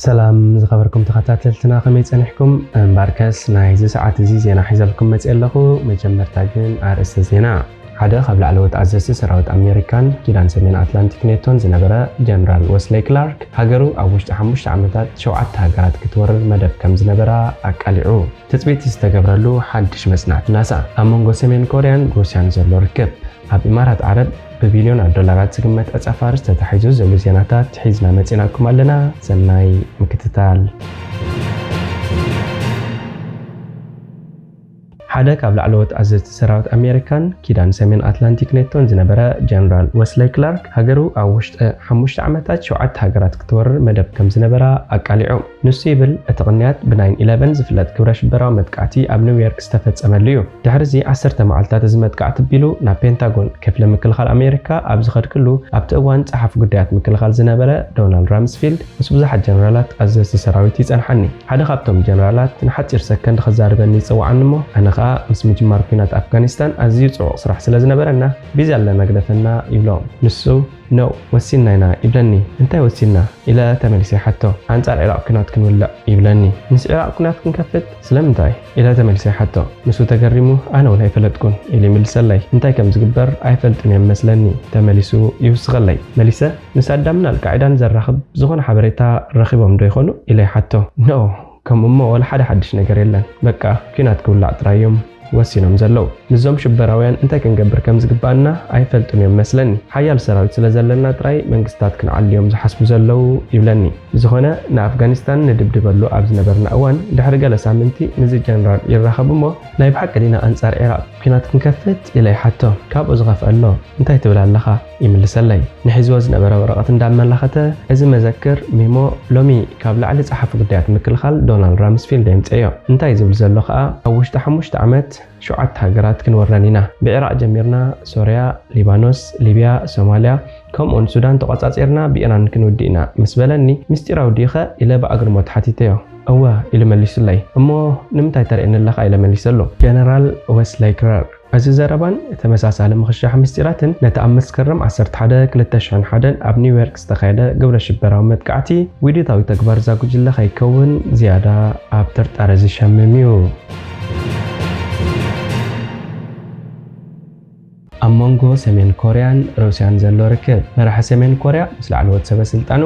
ሰላም ዝኸበርኩም ተኸታተልትና፣ ከመይ ጸኒሕኩም? እምበኣርከስ ናይዚ ሰዓት እዚ ዜና ሒዘልኩም መጽእ ኣለኹ። መጀመርታ ግን ኣርእስተ ዜና። ሓደ ካብ ላዕለዎት ኣዘዝቲ ሰራዊት ኣሜሪካን ኪዳን ሰሜን ኣትላንቲክ ኔቶን ዝነበረ ጀነራል ወስለይ ክላርክ፣ ሃገሩ ኣብ ውሽጢ ሓሙሽተ ዓመታት ሸውዓተ ሃገራት ክትወርር መደብ ከም ዝነበራ ኣቃሊዑ። ትጽቢት ዝተገብረሉ ሓድሽ መጽናዕቲ ናሳ። ኣብ መንጎ ሰሜን ኮርያን ሩስያን ዘሎ ርክብ። ኣብ ኢማራት ዓረብ ብቢልዮናት ዶላራት ዝግመት ዕጸ ፋርስ ተታሒዙ ዝብሉ ዜናታት ሒዝና መጺናኩም ኣለና። ሰናይ ምክትታል። ሓደ ካብ ላዕለዎት ኣዘዝቲ ሰራዊት ኣሜሪካን ኪዳን ሰሜን ኣትላንቲክ ኔቶን ዝነበረ ጀነራል ወስለይ ክላርክ፣ ሃገሩ ኣብ ውሽጢ ሓሙሽተ ዓመታት ሸውዓተ ሃገራት ክትወርር መደብ ከም ዝነበራ ኣቃሊዑ። ንሱ ይብል፣ እቲ ቅንያት ብ ናይን ኢለቨን ዝፍለጥ ግብረ ሽበራዊ መጥቃዕቲ ኣብ ኒውዮርክ ዝተፈጸመሉ እዩ። ድሕሪ እዚ ዓሰርተ መዓልታት፣ እዚ መጥቃዕቲ ኣቢሉ ናብ ፔንታጎን፣ ክፍሊ ምክልኻል ኣሜሪካ፣ ኣብ ዝኸድክሉ፣ ኣብቲ እዋን ጸሓፊ ጉዳያት ምክልኻል ዝነበረ ዶናልድ ራምስፊልድ ምስ ብዙሓት ጀነራላት ኣዘዝቲ ሰራዊት ይጸንሓኒ። ሓደ ካብቶም ጀነራላት ንሓጺር ሰከንድ ክዛረበኒ ይጸውዓኒ እሞ፣ ኣነ ኸኣ ምስ ምጅማር ኲናት ኣፍጋኒስታን ኣዝዩ ጽዑቕ ስራሕ ስለ ዝነበረና፣ ቢዚ ኣለ መግደፈና ይብሎ። ንሱ፣ ኖ፣ ወሲንና ኢና ይብለኒ። እንታይ ወሲንና? ኢለ ተመሊሰ ይሓቶ። ኣንጻር ዒራቕ ኲናት ክንውልዕ ይብለኒ። ምስ ዒራቕ ኲናት ክንከፍት? ስለምንታይ? ኢለ ተመሊሰ ይሓቶ። ንሱ ተገሪሙ፣ ኣነ እውን ኣይፈለጥኩን ኢሉ ይምልሰለይ። እንታይ ከም ዝግበር ኣይፈልጥን እዮም መስለኒ። ተመሊሱ ይውስኸለይ። መሊሰ፣ ንሳዳምን ኣልቃዒዳን ዘራኽብ ዝኾነ ሓበሬታ ረኺቦም ዶ ይኾኑ? ኢለ ይሓቶ። ኖ፣ ከምኡ እሞ ዋላ ሓደ ሓድሽ ነገር የለን። በቃ፣ ኲናት ክውላዕ ጥራይ እዮም ወሲኖም ዘለዉ። ምስዞም ሽበራውያን እንታይ ክንገብር ከም ዝግባኣና ኣይፈልጡን እዮም መስለኒ። ሓያል ሰራዊት ስለ ዘለና ጥራይ መንግስታት ክንዓሊ እዮም ዝሓስቡ ዘለዉ ይብለኒ። ብዝኾነ፣ ንኣፍጋኒስታን ንድብድበሉ ኣብ ዝነበርና እዋን፣ ድሕሪ ገለ ሳምንቲ ምስዚ ጀነራል ይራኸብ እሞ፣ ናይ ብሓቂ ዲና ኣንጻር ዒራቕ ኲናት ክንከፍት? ኢለ ይሓቶ። ካብኡ ዝኸፍአ ኣሎ? እንታይ ትብል ኣለኻ? ይምልሰለይ። ንሒዝዎ ዝነበረ ወረቐት እንዳመላኸተ፣ እዚ መዘክር፣ ሜሞ፣ ሎሚ ካብ ላዕሊ ጸሓፊ ጉዳያት ምክልኻል ዶናልድ ራምስፊልድ የምጽኤዮ። እንታይ ዝብል ዘሎ ኸኣ፣ ኣብ ውሽጢ ሓሙሽተ ዓመት ሸውዓተ ሃገራት ክንወረን ኢና። ብዒራቕ ጀሚርና፣ ሶርያ፣ ሊባኖስ፣ ሊብያ፣ ሶማልያ፣ ከምኡውን ሱዳን ተቖጻጺርና ብኢራን ክንውድእ ኢና ምስ በለኒ፣ ምስጢራዊ ድዩኸ? ኢለ ብኣግርሞት ሓቲተዮ። እወ፣ ኢሉ መሊሱለይ። እሞ ንምንታይ ተርእየኒ ኣለኻ? ኢለ መሊሰሉ። ጀነራል ወስለይ ክላርክ። እዚ ዘረባን ተመሳሳሊ ምኽሻሕ ምስጢራትን ነቲ ኣብ መስከረም ዓሰርተ ሓደ ክልተ ሽሕን ሓደን ኣብ ኒውዮርክ ዝተኻየደ ግብረ ሽበራዊ መጥቃዕቲ ውዲታዊ ተግባር እዛ ጉጅለ ከይከውን ዝያዳ ኣብ ጥርጣረ ዝሸምም እዩ። ኣብ መንጎ ሰሜን ኮርያን ሩስያን ዘሎ ርክብ። መራሒ ሰሜን ኮርያ ምስ ላዕለዎት ሰበ ስልጣኑ፣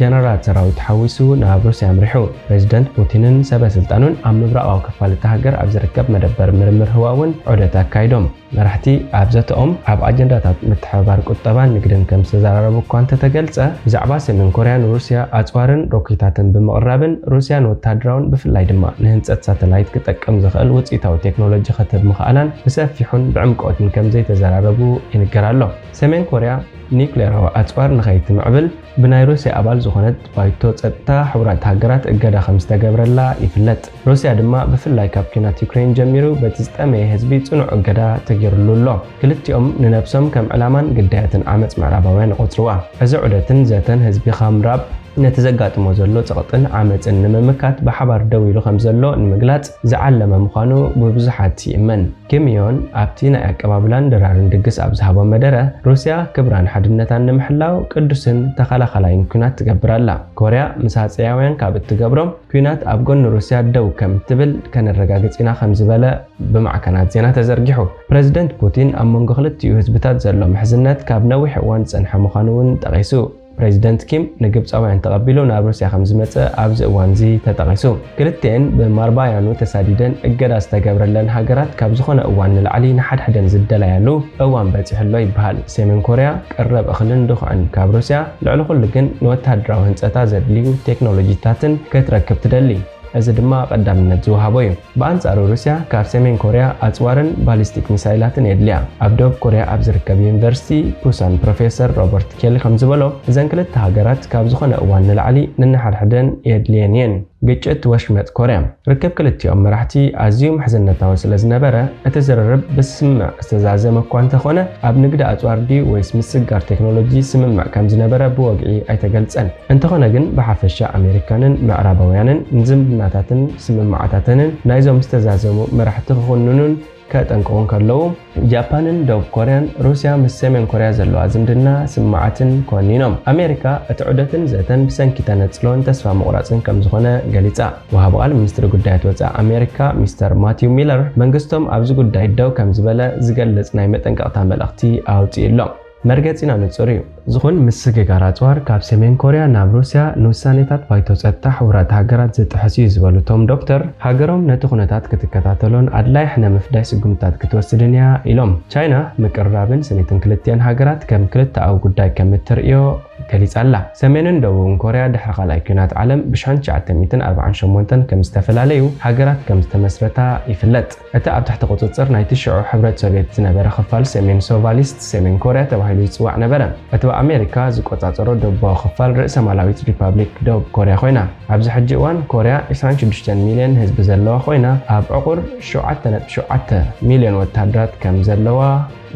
ጀነራላት ሰራዊት ሓዊሱ፣ ናብ ሩስያ ኣምሪሑ። ፕሬዚደንት ፑቲንን ሰበ ስልጣኑን ኣብ ምብራቓዊ ክፋል እታ ሃገር ኣብ ዝርከብ መደበር ምርምር ህዋ እውን ዑደት ኣካይዶም። መራሕቲ ኣብ ዘተኦም ኣብ ኣጀንዳታት ምትሕብባር ቁጠባን ንግድን ከም ዝተዘራረቡ እኳ እንተተገልጸ፣ ብዛዕባ ሰሜን ኮርያ ንሩስያ ኣጽዋርን ሮኬታትን ብምቕራብን ሩስያ ንወተሃደራውን ብፍላይ ድማ ንህንጸት ሳተላይት ክጠቅም ዝኽእል ውጽኢታዊ ቴክኖሎጂ ክትህብ ምኽኣላን ብሰፊሑን ብዕምቆትን ከም ዘይተዘራረቡ ይንገር ኣሎ። ሰሜን ኮርያ ኒውክሌራዊ ኣጽዋር ንኸይትምዕብል ብናይ ሩስያ ኣባል ዝኾነት ባይቶ ጸጥታ ሕቡራት ሃገራት እገዳ ከም ዝተገብረላ ይፍለጥ። ሩስያ ድማ ብፍላይ ካብ ኲናት ዩክሬን ጀሚሩ በቲ ዝጠመየ ህዝቢ ጽኑዕ እገዳ ተገይሩሉ ኣሎ። ክልቲኦም ንነብሶም ከም ዕላማን ግዳያትን ዓመጽ ምዕራባውያን ይቖጽርዋ። እዚ ዑደትን ዘተን ህዝቢ ካምራብ ነቲ ዘጋጥሞ ዘሎ ጸቕጥን ዓመጽን ንምምካት ብሓባር ደው ኢሉ ከም ዘሎ ንምግላጽ ዝዓለመ ምዃኑ ብብዙሓት ይእመን። ኪም ዮን ኣብቲ ናይ ኣቀባብላን ድራርን ድግስ ኣብ ዝሃቦ መደረ፣ ሩስያ ክብራን ሓድነታን ንምሕላው ቅዱስን ተኸላኻላይን ኲናት ትገብር ኣላ። ኮርያ ምስ ሃጸያውያን ካብ እትገብሮም ኲናት ኣብ ጎኒ ሩስያ ደው ከም ትብል ከነረጋግጽ ኢና ከም ዝበለ ብማዕከናት ዜና ተዘርጊሑ። ፕረዚደንት ፑቲን ኣብ መንጎ ክልቲኡ ህዝብታት ዘሎ ምሕዝነት ካብ ነዊሕ እዋን ዝጸንሐ ምዃኑ እውን ጠቒሱ። ፕረዚደንት ኪም ንግብጻውያን ተቐቢሉ ናብ ሩስያ ከም ዝመጸ ኣብዚ እዋንዚ ተጠቒሱ። ክልቲኤን ብማርባያኑ ተሳዲደን እገዳ ዝተገብረለን ሃገራት ካብ ዝኾነ እዋን ንላዕሊ ንሓድሕደን ዝደላያሉ እዋን በጺሑ ኣሎ ይበሃል። ሰሜን ኮርያ ቀረብ እኽልን ድኹዕን ካብ ሩስያ፣ ልዕሊ ኩሉ ግን ንወተሃደራዊ ህንጸታ ዘድልዩ ቴክኖሎጂታትን ክትረክብ ትደሊ። እዚ ድማ ቀዳምነት ዝወሃቦ እዩ። ብኣንጻሩ ሩስያ ካብ ሰሜን ኮርያ ኣጽዋርን ባሊስቲክ ሚሳይላትን የድልያ። ኣብ ደቡብ ኮርያ ኣብ ዝርከብ ዩኒቨርሲቲ ፑሳን ፕሮፌሰር ሮበርት ኬሊ ከም ዝበሎ፣ እዘን ክልተ ሃገራት ካብ ዝኾነ እዋን ንላዕሊ ነንሓድሕደን የድልየን እየን። ግጭት ወሽመጥ ኮርያ። ርክብ ክልቲኦም መራሕቲ ኣዝዩ ምሕዝነታዊ ስለ ዝነበረ፣ እቲ ዝርርብ ብስምምዕ ዝተዛዘመ እኳ እንተኾነ፣ ኣብ ንግዲ ኣጽዋር ድዩ ወይስ ምስግጋር ቴክኖሎጂ ስምምዕ ከም ዝነበረ ብወግዒ ኣይተገልጸን። እንተኾነ ግን፣ ብሓፈሻ ኣሜሪካንን ምዕራባውያንን ንዝምድናታትን ስምምዓታተንን ናይዞም ዝተዛዘሙ መራሕቲ ክኹንኑን ከጠንቅቑ እንከለዉ፣ ጃፓንን ደቡብ ኮርያን ሩስያ ምስ ሰሜን ኮርያ ዘለዋ ዝምድና ስምዓትን ኮኒኖም። ኣሜሪካ እቲ ዑደትን ዘተን ብሰንኪ ተነጽሎን ተስፋ ምቑራጽን ከም ዝኾነ ገሊጻ። ወሃቢ ቃል ሚኒስትሪ ጉዳያት ወጻኢ ኣሜሪካ ሚስተር ማቲው ሚለር መንግስቶም ኣብዚ ጉዳይ ደው ከም ዝበለ ዝገልጽ ናይ መጠንቀቕታ መልእኽቲ ኣውጺኡ ኣሎ። መርገጺና ንጹር እዩ። ዝኹን ምስግጋር ኣጽዋር ካብ ሰሜን ኮርያ ናብ ሩስያ ንውሳኔታት ባይቶ ጸጥታ ሕቡራት ሃገራት ዝጥሕስ እዩ ዝበሉ እቶም ዶክተር፣ ሃገሮም ነቲ ኩነታት ክትከታተሎን ኣድላይ ሕነ ምፍዳይ ስጉምታት ክትወስድን እያ ኢሎም። ቻይና ምቅርራብን ስኒትን ክልቲአን ሃገራት ከም ክልተኣዊ ጉዳይ ከም እትርእዮ ገሊጻ ኣላ። ሰሜንን ደቡብን ኮርያ ድሕሪ ካልኣይ ኲናት ዓለም ብሽሕን ትሽዓተ ሚእትን ኣርባዓን ሸሞንተን ከም ዝተፈላለዩ ሃገራት ከም ዝተመስረታ ይፍለጥ። እቲ ኣብ ትሕቲ ቁጽጽር ናይቲ ሽዑ ሕብረት ሶቭየት ዝነበረ ክፋል ሰሜን ሶቫሊስት ሰሜን ኮርያ ተባሂሉ ይጽዋዕ ነበረ። እቲ ብኣሜሪካ ዝቆጻጸሮ ደቡባዊ ክፋል ርእሰ ማላዊት ሪፓብሊክ ደቡብ ኮርያ ኮይና። ኣብዚ ሕጂ እዋን ኮርያ ዕስራን ሽዱሽተን ሚልዮን ህዝቢ ዘለዋ ኮይና፣ ኣብ ዕቑር ሸውዓተ ነጥቢ ሸውዓተ ሚልዮን ወተሃደራት ከም ዘለዋ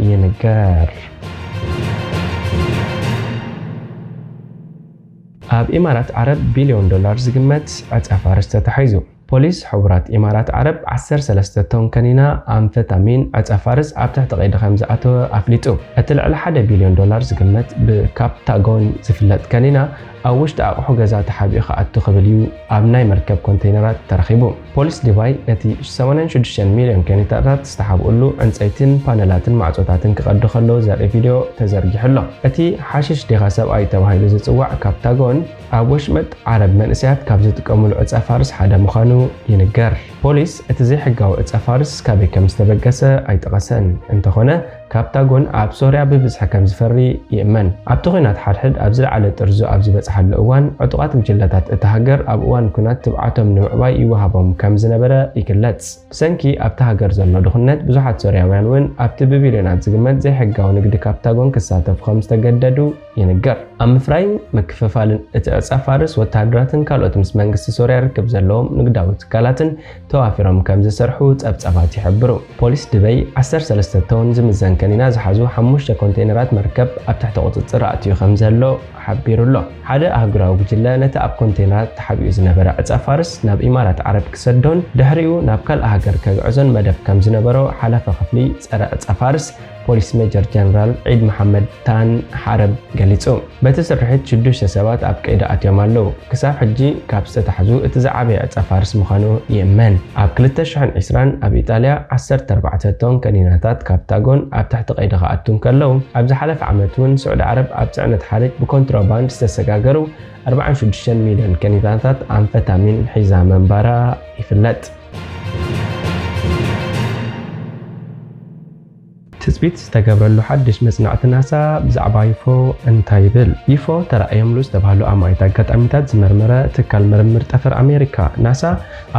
ይንገር። ኣብ ኢማራት ዓረብ ቢልዮን ዶላር ዝግመት ዕጸ ፋርስ ተታሒዙ። ፖሊስ ሕቡራት ኢማራት ዓረብ ዓሰርተ ሰለስተ ቶን ከኒና ኣምፈታሚን ዕጸ ፋርስ ኣብ ትሕቲ ቀይዲ ከም ዝኣተወ ኣፍሊጡ። እቲ ልዕሊ ሓደ ቢልዮን ዶላር ዝግመት ብካፕታጎን ዝፍለጥ ከኒና ኣብ ውሽጢ ኣቑሑ ገዛ ተሓቢኡ ክኣቱ ክብል እዩ ኣብ ናይ መርከብ ኮንቴይነራት ተረኺቡ። ፖሊስ ዱባይ ነቲ ሰማንያን ሽዱሽተን ሚልዮን ከኒታታት ዝተሓብኡሉ ዕንጸይትን ፓነላትን ማዕጾታትን ክቐዱ ከለዉ ዘርኢ ቪድዮ ተዘርጊሑ ኣሎ። እቲ ሓሽሽ ዲኻ ሰብኣይ ተባሂሉ ዝጽዋዕ ካፕታጎን ኣብ ወሽመጥ ዓረብ መንእሰያት ካብ ዝጥቀሙሉ ዕጸ ፋርስ ሓደ ምዃኑ ይንገር። ፖሊስ እቲ ዘይሕጋዊ ዕጸ ፋርስ ካበይ ከም ዝተበገሰ ኣይጠቐሰን። እንተኾነ፣ ካፕታጎን ኣብ ሶርያ ብብዝሒ ከም ዝፈሪ ይእመን። ኣብቲ ኲናት ሓድሕድ ኣብ ዝለዓለ ጥርዙ ኣብ ዝበጽሓሉ እዋን፣ ዕጡቓት ጉጅለታት እታ ሃገር ኣብ እዋን ኲናት ትብዓቶም ንምዕባይ ይወሃቦም ከም ዝነበረ ይግለጽ። ብሰንኪ ኣብታ ሃገር ዘሎ ድኽነት፣ ብዙሓት ሶርያውያን እውን ኣብቲ ብቢልዮናት ዝግመት ዘይሕጋዊ ንግዲ ካፕታጎን ክሳተፉ ከም ዝተገደዱ ይንገር። ኣብ ምፍራይን ምክፍፋልን እቲ ዕጸ ፋርስ፣ ወተሃደራትን ካልኦት ምስ መንግስቲ ሶርያ ርክብ ዘለዎም ንግዳዊ ትካላትን ተዋፊሮም ከም ዝሰርሑ ጸብጻባት ይሕብሩ። ፖሊስ ድበይ ዓሰርተ ሰለስተ ቶን ዝምዘን ከኒና ዝሓዙ ሓሙሽተ ኮንቴይነራት መርከብ ኣብ ትሕቲ ቁጽጽር ኣእትዩ ከም ዘሎ ሓቢሩ ኣሎ። ሓደ ኣህጉራዊ ጉጅለ ነቲ ኣብ ኮንቴይነራት ተሓቢኡ ዝነበረ ዕጸ ፋርስ ናብ ኢማራት ዓረብ ክሰዶን ድሕሪኡ ናብ ካልእ ሃገር ከግዕዞን መደብ ከም ዝነበሮ ሓላፊ ክፍሊ ጸረ ዕጸ ፋርስ ፖሊስ ሜጀር ጀነራል ዒድ መሓመድ ታን ሓረብ ገሊጹ። በቲ ስርሒት ሽዱሽተ ሰባት ኣብ ቀይዲ ኣትዮም ኣለዉ። ክሳብ ሕጂ ካብ ዝተታሕዙ እቲ ዝዓበየ ዕጸ ፋርስ ምዃኑ ይእመን። ኣብ ክልተ ሽሕን ዕስራን ኣብ ኢጣልያ ዓሰርተ ኣርባዕተ ቶን ከኒናታት ካፕታጎን ኣብ ትሕቲ ቀይዲ ክኣቱ እንከለዉ፣ ኣብ ዝሓለፈ ዓመት እውን ስዑዲ ዓረብ ኣብ ጽዕነት ሓርጭ ብኮንትሮባንድ ዝተሰጋገሩ ኣርባዓን ሽዱሽተን ሚልዮን ከኒናታት ኣምፈታሚን ሒዛ ምንባራ ይፍለጥ። ትጽቢት ዝተገብረሉ ሓድሽ መጽናዕቲ ናሳ ብዛዕባ ዩፎ እንታይ ይብል? ዩፎ ተራእዮምሉ ዝተባህሉ ኣማኢት ኣጋጣሚታት ዝመርመረ ትካል ምርምር ጠፈር ኣሜሪካ፣ ናሳ፣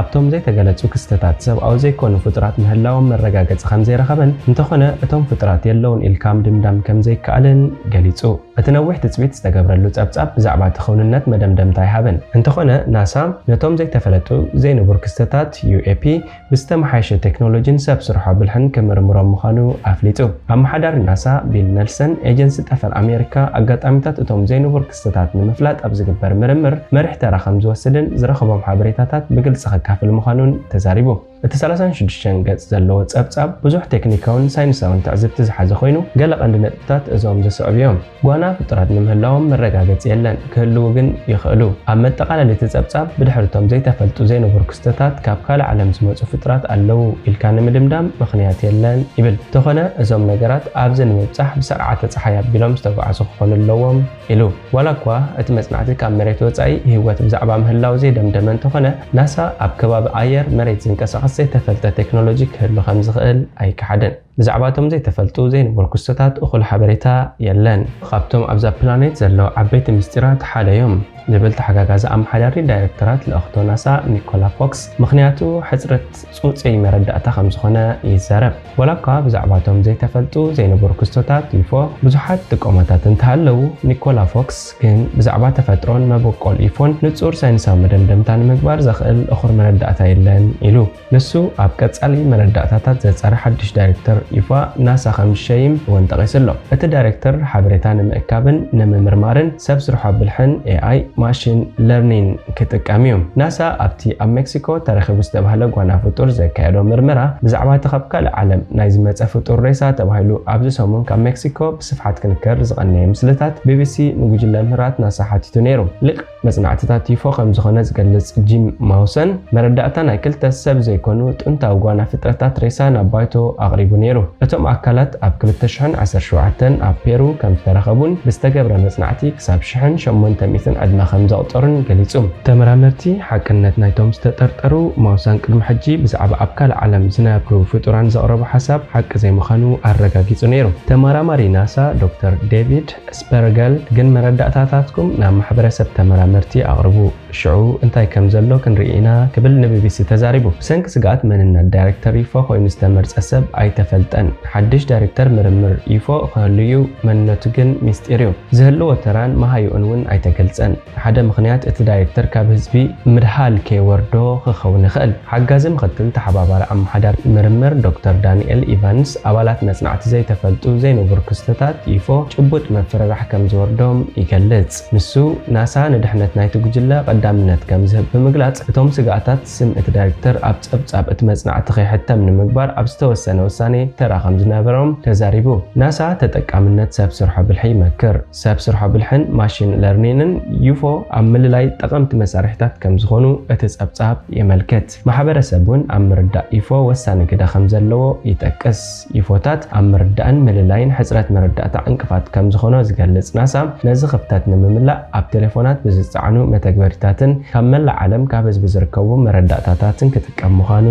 ኣብቶም ዘይተገለጹ ክስተታት ሰብኣዊ ዘይኮኑ ፍጡራት ምህላዎም መረጋገጺ ከም ዘይረኸበን፣ እንተኾነ እቶም ፍጡራት የለውን ኢልካ ምድምዳም ከም ዘይከኣልን ገሊጹ። እቲ ነዊሕ ትጽቢት ዝተገብረሉ ጸብጻብ ብዛዕባ እቲ ክውንነት መደምደምታ ኣይሃበን። እንተኾነ፣ ናሳ ነቶም ዘይተፈለጡ ዘይንቡር ክስተታት፣ ዩ ኤ ፒ፣ ብዝተመሓየሸ ቴክኖሎጂን ሰብ ስርሖ ብልሕን ክምርምሮም ምዃኑ ኣፍሊጡ። ኣመሓዳሪ ናሳ ቢል ነልሰን፣ ኤጀንሲ ጠፈር ኣሜሪካ ኣጋጣሚታት እቶም ዘይንቡር ክስተታት ንምፍላጥ ኣብ ዝግበር ምርምር መሪሕ ተራ ከም ዝወስድን ዝረኽቦም ሓበሬታታት ብግልጺ ከካፍል ምዃኑን ተዛሪቡ። እቲ ሰላሳን ሽዱሽተን ገጽ ዘለዎ ጸብጻብ ብዙሕ ቴክኒካውን ሳይንሳውን ትዕዝብቲ ዝሓዘ ኮይኑ፣ ገለ ቀንዲ ነጥብታት እዞም ዝስዕቡ እዮም። ጓና ፍጡራት ንምህላዎም መረጋገጺ የለን፣ ክህልዉ ግን ይኽእሉ። ኣብ መጠቓለሊ እቲ ጸብጻብ፣ ብድሕሪ እቶም ዘይተፈልጡ ዘይንቡር ክስተታት ካብ ካልእ ዓለም ዝመጹ ፍጡራት ኣለዉ ኢልካ ንምድምዳም ምኽንያት የለን ይብል። እንተኾነ፣ እዞም ነገራት ኣብዚ ንምብጻሕ ብስርዓተ ጸሓይ ኣቢሎም ዝተጓዕዙ ክኾኑ ኣለዎም ኢሉ። ዋላ እኳ እቲ መጽናዕቲ ካብ መሬት ወጻኢ ህይወት ብዛዕባ ምህላው ዘይደምደመ እንተኾነ፣ ናሳ ኣብ ከባቢ ኣየር መሬት ዝንቀሳቐስ ዘይተፈልጠ ቴክኖሎጂ ክህሉ ከም ዝኽእል ኣይከሓደን። ብዛዕባ እቶም ዘይተፈልጡ ዘይንቡር ክስተታት እኹል ሓበሬታ የለን። ካብቶም ኣብዛ ፕላኔት ዘለዉ ዓበይቲ ምስጢራት ሓደ እዮም ዝብል ተሓጋጋዚ ኣመሓዳሪ ዳይሬክተራት ልእኽቶ ናሳ ኒኮላ ፎክስ፣ ምኽንያቱ ሕጽረት ጹጽይ መረዳእታ ከም ዝኾነ ይዛረብ። ዋላ እኳ ብዛዕባ እቶም ዘይተፈልጡ ዘይንቡር ክስተታት ዩፎ ብዙሓት ጥቆማታት እንተሃለዉ፣ ኒኮላ ፎክስ ግን ብዛዕባ ተፈጥሮን መበቆል ዩፎን ንጹር ሳይንሳዊ መደምደምታ ንምግባር ዘኽእል እኹል መረዳእታ የለን ኢሉ። ንሱ ኣብ ቀጻሊ መረዳእታታት ዘጻሪ ሓድሽ ዳይሬክተር ይፋ ናሳ ከም ዝሸይም እውን ጠቒሱ ኣሎ። እቲ ዳይሬክተር ሓበሬታ ንምእካብን ንምምርማርን ሰብ ስርሖ ብልሕን ኤኣይ ማሽን ለርኒን ክጥቀም እዩ። ናሳ ኣብቲ ኣብ ሜክሲኮ ተረኺቡ ዝተባህለ ጓና ፍጡር ዘካየዶ ምርመራ ብዛዕባ እቲ ካብ ካልእ ዓለም ናይ ዝመጸ ፍጡር ሬሳ ተባሂሉ ኣብዚ ሰሙን ካብ ሜክሲኮ ብስፍሓት ክንከር ዝቐነየ ምስልታት ቢቢሲ ንጉጅለ ምህራት ናሳ ሓቲቱ ነይሩ። ልቅ መጽናዕትታት ዩፎ ከም ዝኾነ ዝገልጽ ጂም ማውሰን፣ መረዳእታ ናይ ክልተ ሰብ ዘይኮኑ ጥንታዊ ጓና ፍጥረታት ሬሳ ናብ ባይቶ ኣቕሪቡ ነይሩ። እቶም ኣካላት ኣብ ክልተ ሽሕን ዓሰርተ ሸውዓተን ኣብ ፔሩ ከም ዝተረኸቡን ብዝተገብረ መጽናዕቲ ክሳብ ሽሕን ሸሞንተ ሚእትን ዕድመ ከም ዘቑጸሩን ገሊጹ። ተመራመርቲ ሓቅነት ናይቶም ዝተጠርጠሩ ማውሳን ቅድሚ ሕጂ ብዛዕባ ኣብ ካልእ ዓለም ዝነብሩ ፍጡራን ዘቕረቦ ሓሳብ ሓቂ ዘይምዃኑ ኣረጋጊጹ ነይሩ። ተመራማሪ ናሳ ዶክተር ዴቪድ ስፐርገል ግን መረዳእታታትኩም ናብ ማሕበረሰብ ተመራመርቲ ኣቕርቡ፣ ሽዑ እንታይ ከም ዘሎ ክንርኢ ኢና ክብል ንቢቢሲ ተዛሪቡ። ብሰንኪ ስግኣት መንነት ዳይሬክተር ዩፎ ኮይኑ ዝተመርጸ ሰብ ኣይተፈልጠን። ሓድሽ ዳይሬክተር ምርምር ዩፎ ክህሉ እዩ፣ መንነቱ ግን ሚስጢር እዩ። ዝህልዎ ተራን መሃይኡን እውን ኣይተገልጸን። ሓደ ምኽንያት እቲ ዳይሬክተር ካብ ህዝቢ ምድሃል ከይወርዶ ክኸውን ይኽእል። ሓጋዚ ምኽትል ተሓባባሪ ኣመሓዳሪ ምርምር ዶክተር ዳንኤል ኢቫንስ ኣባላት መጽናዕቲ ዘይተፈልጡ ዘይንቡር ክስተታት ዩፎ ጭቡጥ ምፍርራሕ ከም ዝወርዶም ይገልጽ። ንሱ ናሳ ንድሕነት ናይቲ ጉጅለ ቀዳምነት ከም ዝህብ ብምግላጽ እቶም ስግኣታት ስም እቲ ዳይሬክተር ኣብ ጸብጻብ እቲ መጽናዕቲ ከይሕተም ንምግባር ኣብ ዝተወሰነ ውሳኔ ተራ ከም ዝነበሮም ተዛሪቡ። ናሳ ተጠቃምነት ሰብ ስርሖ ብልሒ ይመክር። ሰብ ስርሖ ብልሕን ማሽን ለርኒንን ዩፎ ኣብ ምልላይ ጠቐምቲ መሳርሒታት ከም ዝኾኑ እቲ ጸብጻብ የመልክት። ማሕበረሰብ እውን ኣብ ምርዳእ ዩፎ ወሳኒ ግደ ከም ዘለዎ ይጠቅስ። ዩፎታት ኣብ ምርዳእን ምልላይን ሕጽረት መረዳእታ ዕንቅፋት ከም ዝኾኖ ዝገልጽ ናሳ፣ ነዚ ክፍተት ንምምላእ ኣብ ቴሌፎናት ብዝጸዓኑ መተግበሪታትን ካብ መላእ ዓለም ካብ ህዝቢ ዝርከቡ መረዳእታታትን ክጥቀም ምዃኑ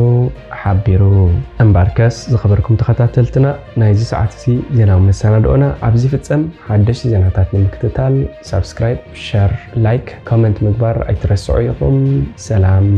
ሓቢሩ። እምበርከስ ዝኸበርኩም ተኸታተልትና፣ ናይዚ ሰዓት እዚ ዜናዊ መሰናድኦና ኣብዚ ፍጸም። ሓደሽቲ ዜናታት ንምክትታል ሳብስክራይብ፣ ሸር፣ ላይክ፣ ኮመንት ምግባር ኣይትረስዑ ኢኹም። ሰላም።